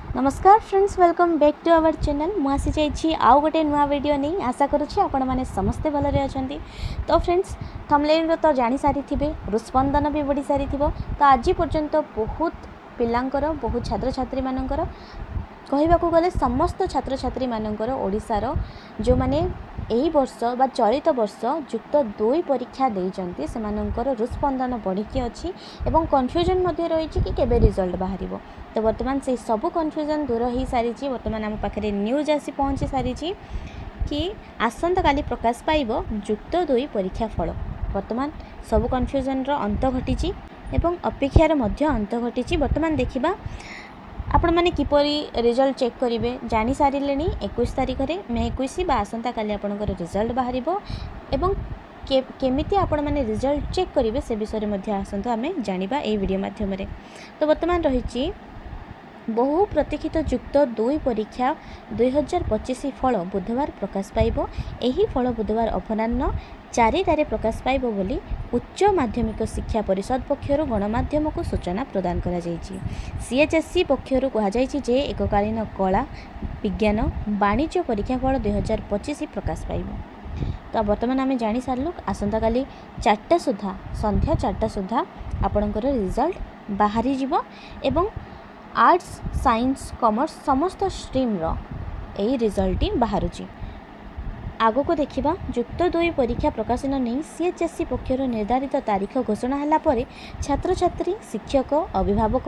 ନମସ୍କାର friends, welcome back to our channel। ମୁଁ ଆସିଯାଇଛି ଆଉ ଗୋଟେ ନୂଆ ଭିଡ଼ିଓ ନେଇ। ଆଶା କରୁଛି ଆପଣମାନେ ସମସ୍ତେ ଭଲରେ ଅଛନ୍ତି। ତ ଫ୍ରେଣ୍ଡସ୍, ଥମ୍ବନେଲ୍ରୁ ତ ଜାଣିସାରିଥିବେ, ହୃଦସ୍ପନ୍ଦନ ବି ବଢ଼ି ସାରିଥିବ। ତ ଆଜି ପର୍ଯ୍ୟନ୍ତ ବହୁତ ପିଲାଙ୍କର, ବହୁତ ଛାତ୍ରଛାତ୍ରୀମାନଙ୍କର, କହିବାକୁ ଗଲେ ସମସ୍ତ ଛାତ୍ରଛାତ୍ରୀମାନଙ୍କର, ଓଡ଼ିଶାର ଯେଉଁମାନେ ଏହି ବର୍ଷ ବା ଚଳିତ ବର୍ଷ ଯୁକ୍ତ ଦୁଇ ପରୀକ୍ଷା ଦେଇଛନ୍ତି, ସେମାନଙ୍କର ହୃଦସ୍ପନ୍ଦନ ବଢ଼ିକି ଅଛି ଏବଂ କନଫ୍ୟୁଜନ୍ ମଧ୍ୟ ରହିଛି କି କେବେ ରେଜଲ୍ଟ ବାହାରିବ। ତ ବର୍ତ୍ତମାନ ସେଇ ସବୁ କନଫ୍ୟୁଜନ୍ ଦୂର ହୋଇସାରିଛି। ବର୍ତ୍ତମାନ ଆମ ପାଖରେ ନ୍ୟୁଜ୍ ଆସି ପହଞ୍ଚି ସାରିଛି କି ଆସନ୍ତାକାଲି ପ୍ରକାଶ ପାଇବ ଯୁକ୍ତ ଦୁଇ ପରୀକ୍ଷା ଫଳ। ବର୍ତ୍ତମାନ ସବୁ କନଫ୍ୟୁଜନ୍ର ଅନ୍ତ ଘଟିଛି ଏବଂ ଅପେକ୍ଷାର ମଧ୍ୟ ଅନ୍ତ ଘଟିଛି। ବର୍ତ୍ତମାନ ଦେଖିବା ଆପଣମାନେ କିପରି ରେଜଲ୍ଟ ଚେକ୍ କରିବେ। ଜାଣିସାରିଲେଣି, 21 ତାରିଖରେ, ମେ 21 ବା ଆସନ୍ତାକାଲି ଆପଣଙ୍କର ରେଜଲ୍ଟ ବାହାରିବ ଏବଂ କେମିତି ଆପଣମାନେ ରେଜଲ୍ଟ ଚେକ୍ କରିବେ, ସେ ବିଷୟରେ ମଧ୍ୟ ଆସନ୍ତୁ ଆମେ ଜାଣିବା ଏଇ ଭିଡ଼ିଓ ମାଧ୍ୟମରେ। ତ ବର୍ତ୍ତମାନ ରହିଛି, ବହୁ ପ୍ରତୀକ୍ଷିତ ଯୁକ୍ତ ଦୁଇ ପରୀକ୍ଷା 2025 ଫଳ ବୁଧବାର ପ୍ରକାଶ ପାଇବ। ଏହି ଫଳ ବୁଧବାର ଅପରାହ୍ନ 4ଟାରେ ପ୍ରକାଶ ପାଇବ ବୋଲି ଉଚ୍ଚ ମାଧ୍ୟମିକ ଶିକ୍ଷା ପରିଷଦ ପକ୍ଷରୁ ଗଣମାଧ୍ୟମକୁ ସୂଚନା ପ୍ରଦାନ କରାଯାଇଛି। ସିଏଚ୍ଏସ୍ଇ ପକ୍ଷରୁ କୁହାଯାଇଛି ଯେ ଏକକାଳୀନ କଳା, ବିଜ୍ଞାନ, ବାଣିଜ୍ୟ ପରୀକ୍ଷା ଫଳ 2025 ପ୍ରକାଶ ପାଇବ। ତ ବର୍ତ୍ତମାନ ଆମେ ଜାଣିସାରିଲୁ, ଆସନ୍ତାକାଲି 4ଟା ସୁଦ୍ଧା, ସନ୍ଧ୍ୟା 4ଟା ସୁଦ୍ଧା ଆପଣଙ୍କର ରେଜଲ୍ଟ ବାହାରିଯିବ ଏବଂ ଆର୍ଟ୍ସ, ସାଇନ୍ସ, କମର୍ସ ସମସ୍ତ ଷ୍ଟ୍ରିମ୍ର ଏହି ରେଜଲ୍ଟଟି ବାହାରୁଛି। ଆଗକୁ ଦେଖିବା, ଯୁକ୍ତ ଦୁଇ ପରୀକ୍ଷା ପ୍ରକାଶନ ନେଇ ସିଏଚ୍ଏସ୍ଇ ପକ୍ଷରୁ ନିର୍ଦ୍ଧାରିତ ତାରିଖ ଘୋଷଣା ହେଲା ପରେ ଛାତ୍ରଛାତ୍ରୀ, ଶିକ୍ଷକ, ଅଭିଭାବକ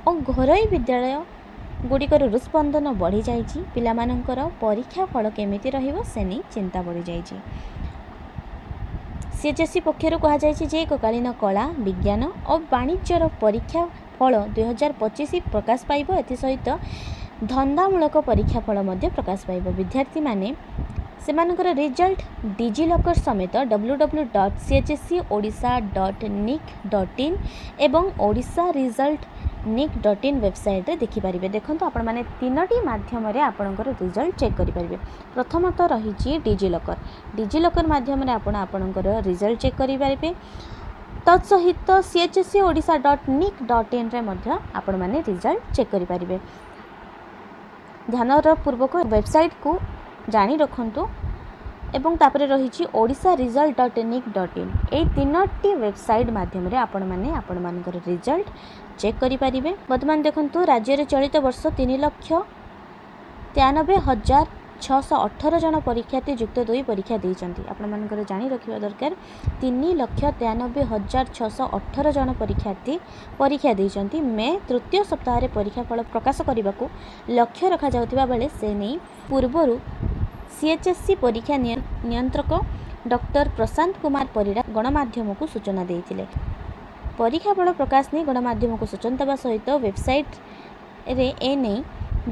ଓ ଘରୋଇ ବିଦ୍ୟାଳୟ ଗୁଡ଼ିକର ହୃଦସ୍ପନ୍ଦନ ବଢ଼ିଯାଇଛି। ପିଲାମାନଙ୍କର ପରୀକ୍ଷା ଫଳ କେମିତି ରହିବ, ସେ ନେଇ ଚିନ୍ତା ବଢ଼ିଯାଇଛି। ସିଏଚ୍ଏସ୍ଇ ପକ୍ଷରୁ କୁହାଯାଇଛି ଯେ ଏକକାଳୀନ କଳା, ବିଜ୍ଞାନ ଓ ବାଣିଜ୍ୟର ପରୀକ୍ଷା ଫଳ 2025 ପ୍ରକାଶ ପାଇବ। ଏଥିସହିତ ଧନ୍ଦାମୂଳକ ପରୀକ୍ଷା ଫଳ ମଧ୍ୟ ପ୍ରକାଶ ପାଇବ। ବିଦ୍ୟାର୍ଥୀମାନେ ସେମାନଙ୍କର ରେଜଲ୍ଟ ଡିଜିଲକର ସମେତ ww.chseodisha.nic.in ଏବଂ Odisha result nic dot in ୱେବସାଇଟ୍ରେ ଦେଖିପାରିବେ। ଦେଖନ୍ତୁ, ଆପଣମାନେ ତିନୋଟି ମାଧ୍ୟମରେ ଆପଣଙ୍କର ରେଜଲ୍ଟ ଚେକ୍ କରିପାରିବେ। ପ୍ରଥମତଃ ରହିଛି ଡିଜିଲକର। ଡିଜିଲକର ମାଧ୍ୟମରେ ଆପଣ ଆପଣଙ୍କର ରେଜଲ୍ଟ ଚେକ୍ କରିପାରିବେ। ତତ୍ସହିତ chseodisha.nic.inରେ ମଧ୍ୟ ଆପଣମାନେ ରେଜଲ୍ଟ ଚେକ୍ କରିପାରିବେ। ଧ୍ୟାନର ପୂର୍ବକ ୱେବସାଇଟ୍କୁ ଜାଣି ରଖନ୍ତୁ। ଏବଂ ତାପରେ ରହିଛି odisharesult.nic.in। ଏଇ ତିନୋଟି ୱେବସାଇଟ୍ ମାଧ୍ୟମରେ ଆପଣମାନେ ଆପଣମାନଙ୍କର ରେଜଲ୍ଟ ଚେକ୍ କରିପାରିବେ। ବର୍ତ୍ତମାନ ଦେଖନ୍ତୁ, ରାଜ୍ୟରେ ଚଳିତ ବର୍ଷ 3,93,618 ଜଣ ପରୀକ୍ଷାର୍ଥୀ ଯୁକ୍ତ ଦୁଇ ପରୀକ୍ଷା ଦେଇଛନ୍ତି। ଆପଣମାନଙ୍କର ଜାଣି ରଖିବା ଦରକାର, 3,93,618 ଜଣ ପରୀକ୍ଷାର୍ଥୀ ପରୀକ୍ଷା ଦେଇଛନ୍ତି। ମେ ତୃତୀୟ ସପ୍ତାହରେ ପରୀକ୍ଷା ଫଳ ପ୍ରକାଶ କରିବାକୁ ଲକ୍ଷ୍ୟ ରଖାଯାଉଥିବା ବେଳେ ସେ ନେଇ ପୂର୍ବରୁ ସିଏଚ୍ଏସ୍ଇ ପରୀକ୍ଷା ନିୟନ୍ତ୍ରକ ଡକ୍ଟର ପ୍ରଶାନ୍ତ କୁମାର ପରିଡ଼ା ଗଣମାଧ୍ୟମକୁ ସୂଚନା ଦେଇଥିଲେ। ପରୀକ୍ଷା ଫଳ ପ୍ରକାଶ ନେଇ ଗଣମାଧ୍ୟମକୁ ସୂଚନା ଦେବା ସହିତ ୱେବସାଇଟ୍ରେ ଏ ନେଇ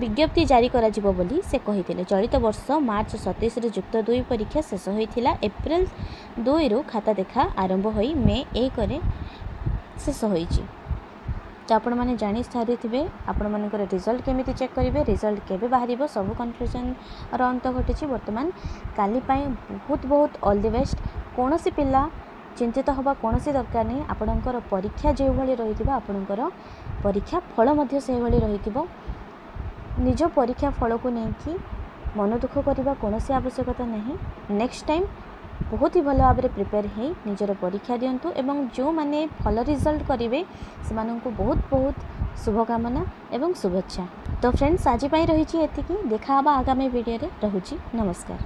ବିଜ୍ଞପ୍ତି ଜାରି କରାଯିବ ବୋଲି ସେ କହିଥିଲେ। ଚଳିତ ବର୍ଷ ମାର୍ଚ୍ଚ 27ରେ ଯୁକ୍ତ ଦୁଇ ପରୀକ୍ଷା ଶେଷ ହୋଇଥିଲା। ଏପ୍ରିଲ 2ରୁ ଖାତା ଦେଖା ଆରମ୍ଭ ହୋଇ ମେ 1ରେ ଶେଷ ହୋଇଛି। ତ ଆପଣମାନେ ଜାଣି ସାରିଥିବେ ଆପଣମାନଙ୍କର ରେଜଲ୍ଟ କେମିତି ଚେକ୍ କରିବେ, ରେଜଲ୍ଟ କେବେ ବାହାରିବ, ସବୁ କନଫ୍ୟୁଜନ୍ର ଅନ୍ତ ଘଟିଛି। ବର୍ତ୍ତମାନ କାଲି ପାଇଁ ବହୁତ ବହୁତ ଅଲ୍ the best. କୌଣସି ପିଲା ଚିନ୍ତିତ ହେବା କୌଣସି ଦରକାର ନାହିଁ। ଆପଣଙ୍କର ପରୀକ୍ଷା ଯେଉଁଭଳି ରହିଥିବ, ଆପଣଙ୍କର ପରୀକ୍ଷା ଫଳ ମଧ୍ୟ ସେହିଭଳି ରହିଥିବ। ନିଜ ପରୀକ୍ଷା ଫଳକୁ ନେଇକି ମନ ଦୁଃଖ କରିବା କୌଣସି ଆବଶ୍ୟକତା ନାହିଁ। ନେକ୍ସଟ ଟାଇମ୍ ବହୁତ ହି ଭଲ ଭାବରେ ପ୍ରିପେୟାର ହେଇ ନିଜର ପରୀକ୍ଷା ଦିଅନ୍ତୁ ଏବଂ ଯେଉଁମାନେ ଭଲ ରେଜଲ୍ଟ କରିବେ, ସେମାନଙ୍କୁ ବହୁତ ବହୁତ ଶୁଭକାମନା ଏବଂ ଶୁଭେଚ୍ଛା। ତ ଫ୍ରେଣ୍ଡସ୍, ଆଜି ପାଇଁ ରହିଛି ଏତିକି। ଦେଖା ହେବା ଆଗାମୀ ଭିଡ଼ିଓରେ। ରହୁଛି, ନମସ୍କାର।